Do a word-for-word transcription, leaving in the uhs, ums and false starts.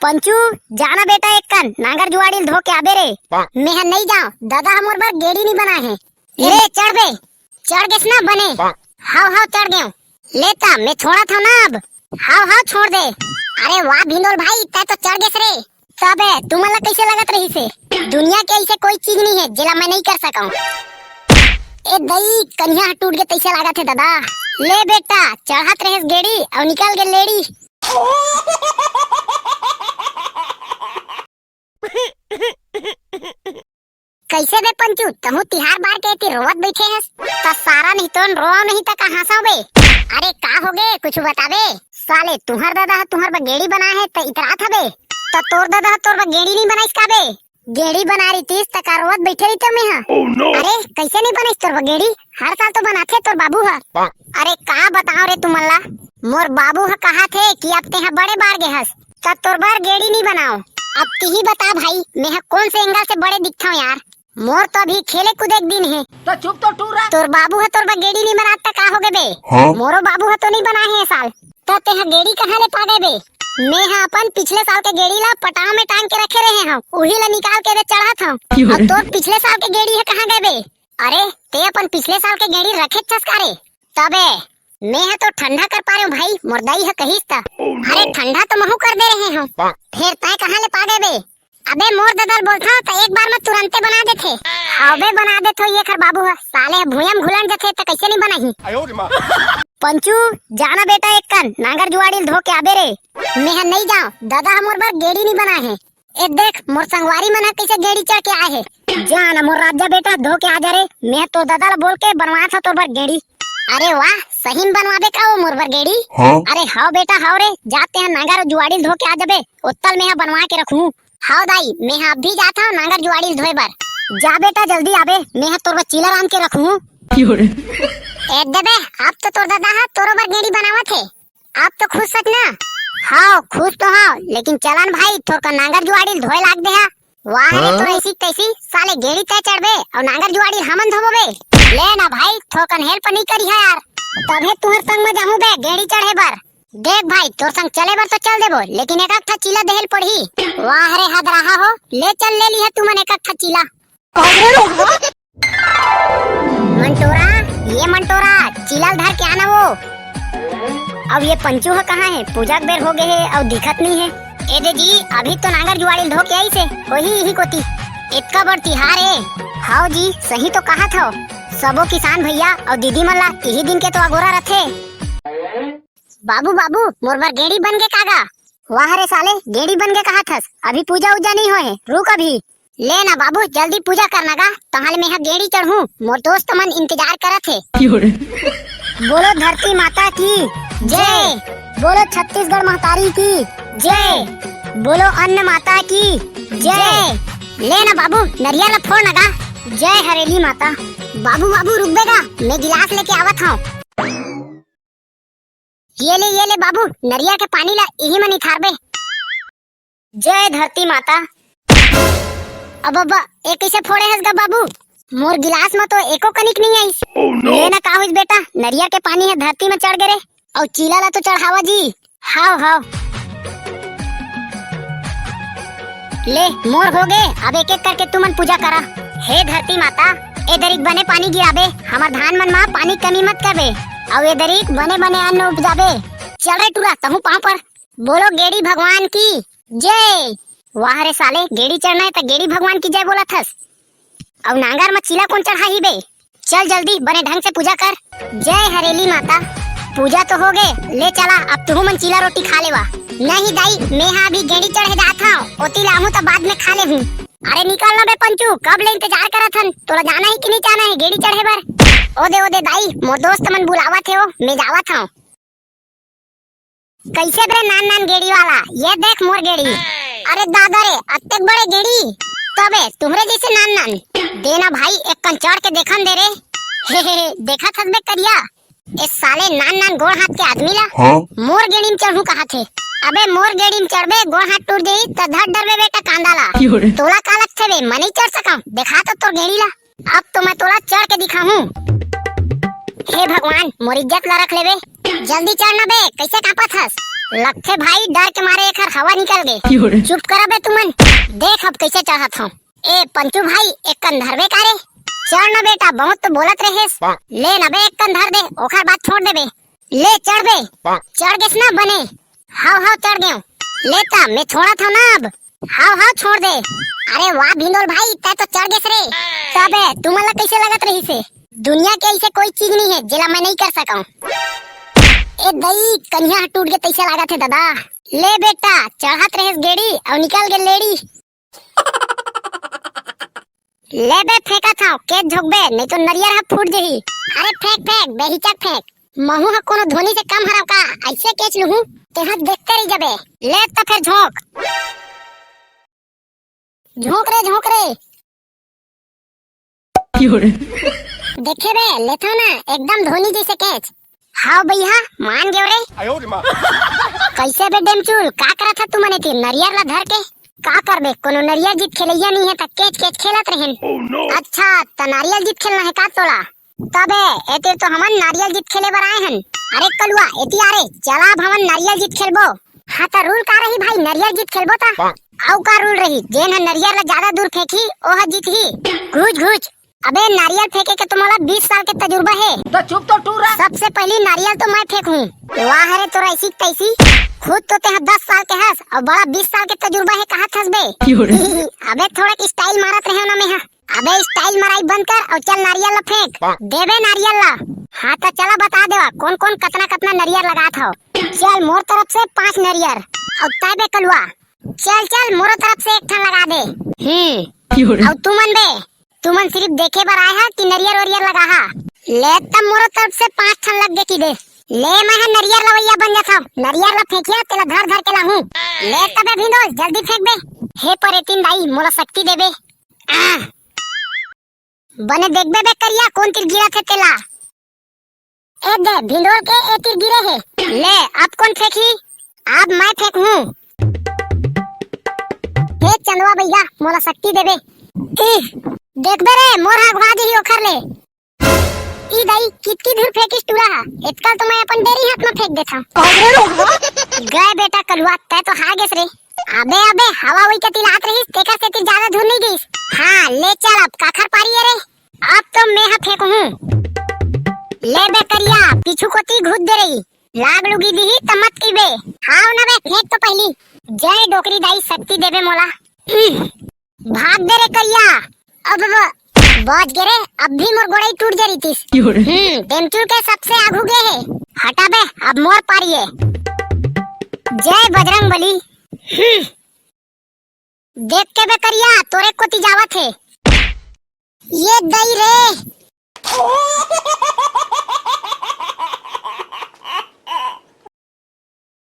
पंचू, जाना बेटा, एक कन नांगर जुआड़ी ल धो के आबे रे। मेंह नइ जांव, ददा ह मोर बर गेड़ी नइ बनाए हे। ए रे, चढ़ बे, चढ़ गेस ना बने। हाव हाव, चढ़ गेंव। ले त, में छोड़त हंव ना अब। हाव हाव, छोड़ दे। अरे वाह भिंदोल भाई, तैं तो चढ़ गेस रे। तबे तुमन ला कइसे लगत रहिस हे? दुनिया के अइसे कोई चीज नइ हे जेला में नइ कर सकंव। ए दई, कनिहा ह टूट गे तइसे लागत हे ददा। ले बेटा, चढ़त रहेस गेड़ी अउ निकल गे लेड़ी। कइसे बे पंचू, तहूं तिहार बार के एती रोवत बइठे हस? त सारा नहीं तोन रोवव नहीं त का हंसव बे? अरे का होगे, कुछु बताबे? साले तुंहर ददा ह तुंहर बर गेड़ी बनाए हे त इतरात हबे, त तोर ददा ह तोर बर गेड़ी नइ बनाइस का बे? गेड़ी बनाए रहितिस त का रोवत बइठे रहितेंव मेंह। अरे कइसे नइ बनाइस तोर बर गेड़ी? हर साल तो बनाथे तोर बाबू ह। अरे का बतांव रे तुमन ला, मोर बाबू ह कहाथे कि अब तेंह बड़े बाढ़ गे हस, त तोर बर गेड़ी नइ बनांव। अब तिही बता भाई, मेंह कोन से एंगल से बड़े दिखथंव यार? मोर तो अभी खेले कूदे के दिन हे। त चुप तो टूरा। तोर बाबू ह तोर बर गेड़ी नइ बनात त का होगे बे? मोरो बाबू ह तो नइ बनाए हे ए साल। त तेंह गेड़ी कहां ले पा गे बे? मेंह अपन पिछले साल के गेड़ी ला पटांव में टांग के रखे रहे हंव, उही ला निकाल के दे चढ़त हंव। अउ तोर पिछले साल के गेड़ी ह कहां गे बे? अरे, तें अपन पिछले साल के गेड़ी रखेच हस का रे? तबे, मेंह तो ठंडा कर पारेंव भाई, मोर दई ह कहिस त। अरे, ठंडा तो महूं कर दे रहे हंव। फेर तैं कहां ले पा गे बे? अबे, मोर ददा ल बोलथंव त एक बार म तुरंते बना देथे। अबे, बना देथो, एखर बाबू ह, साले ह भुइयां म घुलंड जथे त कइसे नइ बनाही? पंचू, जाना बेटा एक कन, नांगर जुआड़ी ल धो के आबे रे। मेंह नइ जांव, ददा ह मोर बर गेड़ी नइ बनाए हे। ए देख, मोर संगवारी मन ह कइसे गेड़ी चढ़ के आए हे। जा ना मोर राजा बेटा, धो के आ जा रे। मेंह तोर ददा ल बोल के बनवात हंव तोर बर गेड़ी। अरे वाह, सही म बनवाबे का ओ मोर बर गेड़ी? अरे हव बेटा, हव रे, जा तेंह नांगर अउ जुआड़ी ल धो के आ जाबे, ओतका ल मेंह बनवा के रखहूं। हव दाई, मेंह अभी जात हंव नांगर जुआड़ी ल धोए बर। जा बेटा, जल्दी आबे, मेंह तोर बर चीला रांध के रखहूं। ए दे बे, अब तो तोर ददा ह तोरो बर गेड़ी बनावत हे। अब तो खुश हस ना? हव, खुश तो हंव, लेकिन चला न भाई, थोरकन नांगर जुआड़ी ल धोए लाग दे हा। वाह रे, तोर अइसी तइसी, साले गेड़ी तैं चढ़बे अउ नांगर जुआड़ी ल हमन धोबो बे। ले ना भाई, थोरकन help नइ करिहा यार। तभे तुंहर संग म जाहूं बे गेड़ी चढ़े बर। देख भाई, तोर संग चले बर तो चल देबो, लेकिन एक-एक ठा चीला देहे ल पड़ही। वाह रे हदराहा हो, ले चल, ले लिहा तुमन एक-एक ठा चीला। मंटोरा, ए मंटोरा, चीला ल धर के आना वो। अब ए पंचू ह कहां हे? पूजा के बेर हो गे हे अउ दिखत नइ हे। ए दे जी, अभी तो नांगर जुआड़ी ल धो के आइस हे, होही इही कोती। एतका बड़ तिहार ए। हव जी, सही तो कहत हव। सबो किसान भइया अउ दीदी मन ला इही दिन के तो अगोरा रथे। बाबू, बाबू, मोर बर गेड़ी बन गे का गा? वाह रे साले, गेड़ी बन गे कहत हस? अभी पूजा उजा नइ होए हे, रुक अभी। ले ना बाबू, जल्दी पूजा कर ना गा, तहां ले मेंहा गेड़ी चढ़हूं, मोर दोस्त मन इंतजार करत हे। बोलो धरती माता की जय, बोलो छत्तीसगढ़ महतारी की जय, बोलो अन्न माता की जय। ले ना बाबू, नरियर ला फोड़ ना गा। जय हरेली माता। बाबू, बाबू, रुकबे गा, मैं गिलास लेके आवत हंव। ये ले, ये ले बाबू, नरियर के पानी ला इही म निथारबे। जय धरती माता। अब, अब, ए कइसे फोड़े हस गा बाबू? मोर गिलास म तो एको कनिक नइ आइस। ले ना, का होइस बेटा, नरियर के पानी ह धरती म चढ़ गे रे। अउ चीला ला तो चढ़ावा जी। हाव, हाव। ले, मोर हो गे, अब एक-एक करके तुमन पूजा करा। हे धरती माता, ए दरिक बने पानी गिराबे, हमर धान मन म पानी कमी मत करबे, अउ ए दरिक बने-बने अन्न उपजाबे। चल रे टूरा, तहूं पांव पर। बोलो गेड़ी भगवान की जय। वाह रे साले, गेड़ी चढ़ना हे त गेड़ी भगवान की जय बोलत हस। अउ नांगर म चीला कोन चढ़ाही बे? चल जल्दी बने ढंग से पूजा कर। जय हरेली माता। पूजा तो हो गे, ले चला अब तुहू मन चीला रोटी खा लेवा। नहीं दाई, मेंहा अभी गेड़ी चढ़े जात हंव, ओती लाहूं त बाद में खा लेहूं। अरे निकल ना बे पंचू, कब ले इंतजार करत हन, तोला जाना हे कि नहीं जाना हे गेड़ी चढ़े बर? ओ दे, ओ दे दाई, मोर दोस्त मन बुलावत हे ओ, मैं जावत हंव। कइसे बे नान नान गेड़ी वाला, ये देख मोर गेड़ी। अरे दादा रे, अतेक बड़े गेड़ी, तबे तुंहरे जइसे नान नान। दे ना भाई, एक कन चढ़ के देखन दे रे। हे, हे, हे, देखत हस बे करिया, ए साले नान नान गोड़ हाथ के आदमी ला। हाँ? मोर गेड़ी म चढ़हूं कहत हे। अबे मोर गेड़ी म चढ़बे, गोड़ हाथ टूट जही त धर डरबे बेटा कांदा ला। तोला का लगथे बे, मैं नइ चढ़ सकंव? देखा तो तोर गेड़ी ला। अब तो मैं तोला चढ़ के दिखाहूं। हे भगवान, मोर इज्जत ला रख लेबे। जल्दी चढ़ ना बे, कइसे कांपत हस? लगथे भाई, डर के मारे एखर हवा निकल गे। चुप करा बे तुमन, देख अब कइसे चढ़त हंव। ए पंचू भाई, एक कन धरबे का रे? चढ़ ना बेटा, बहुत तो बोलत रहेस। ले ना बे, एक कन धर दे, ओखर बाद छोड़ देबे। ले चढ़ बे। चढ़ गेस ना बने? हाव हाव चढ़ गेंव। ले ता मैं छोड़त हंव ना अब। हाव हाव छोड़ दे। अरे वाह भिंडोल भाई, तै तो चढ़ गेस रे। तबे तुमन ला कइसे लगत रहिसे? दुनिया के अइसे कोई चीज नइ हे जेला मैं नइ कर सकंव। ए दई, कनिहा ह टूट गे तइसे लागत हे ददा। ले बेटा, चढ़त रहेस गेड़ी अउ निकल गे लेड़ी। ले बे, फेंकत हंव, केच झोंकबे, नइ तो नरियर ह फूट जही। अरे फेंक, फेंक, बेहिचक फेंक। महूं ह कोनो धोनी से कम हरंव का? अइसे केच लुहूं, तेंहा देखते रहि जबे। ले त फेर झोंक। झोंक रे, झोंक रे। देखे बे, लेथंव ना, एकदम धोनी जइसे केच। हाव बइहा, मान गेंव रे। कइसे बे डेमचुल, का करत हस तुमन एती नरियर ला धर के? का करबे, कोनो नरियर जीत खेलइया नइ हे त केच केच खेलत रहेन। अच्छा, त नारियल जीत खेलना हे का तोला? तबे, एती तो हमन नारियल जीत खेले बर आए हन। अरे कलुआ, एती आ रे, चला अब हमन नारियल जीत खेलबो। हां त रूल का रही भाई, नरियर जीत खेलबो त? अउ का रूल रही, जेन ह नरियर ला जादा दूर फेंकही, ओह जीतही। घुच घुच। अबे नारियल फेंके के तो मोला बीस साल के तजुर्बा हे। त चुप तो टूरा। सबसे पहिली नारियल तो मैं फेंकहूं। वाह रे तोर अइसी तइसी। खुद तो तेंहा दस साल के हस अउ बड़ा बीस साल के तजुर्बा हे कहत हस बे। अबे थोड़ा स्टाइल मारत रहेंव ना मेंहा। अबे स्टाइल मराई बंद कर अउ चल नारियल ला फेंक। देबे नारियल ला। हां त चला बता देवा कोन कोन कतना कतना नरियर लगात हव। चल मोर तरफ से पांच नरियर। अउ तैं बे कलुआ, चल चल मोरो तरफ से एक ठन लगा दे। हम्म। अउ तुमन बे, तुमन सिरिफ देखे बर आए हा कि नरियर वरियर लगाहा? ले तब मोरो तरफ से पांच ठन लग गे कि दे। ले मैं ह नरियर लवइया बन जाथंव, नरियर ल फेंकिया तेला धर धर के लाहूं। ले तबे भिंडोल जल्दी फेंक बे। हे परेतिन दाई मोला शक्ति देबे। आह। बने देखबे बे करिया कोन तीर गिरत हे तेला। ए दे, भिंडोल के ए तीर गिरे हे। ले, अब कोन फेंकही? अब मैं फेंकहूं। हे चंदवा भइया, मोला शक्ति देबे। इह, देखबे रे, मोर ह अघवा जही ओखर ले। ई दाई, कितकी दूर फेंकिस टूरा ह? एतका ल तो मैं अपन डेरी हाथ म फेंक देथंव। गय बेटा कलुआ, तैं तो हार गेस रे। अबे, अबे, हवा उई कति लागत रहिस, तेकर सेती जादा दूर नइ गइस। हां, ले चल अब, काखर पारी ए रे? अब तो मैं ह फेंकहूं। ले बे करिया, पीछू कोती घुस दे रही। लाग लुगी दिही त मत कहिबे। हाव न बे, फेंक तो पहिली। जय डोकरी दाई, शक्ति देबे मोला। भाग दे रे करिया। अब ब-, बच गे रे, अब भी मोर गोड़ई टूट जा रहितिस। हम्म, डेमचुल के सबसे आघू गे हे। हटा बे, अब मोर पारी ए। जय बजरंग बली। हम्म। देख के बे करिया, तोरे कोती जावत हे। ये दई रे,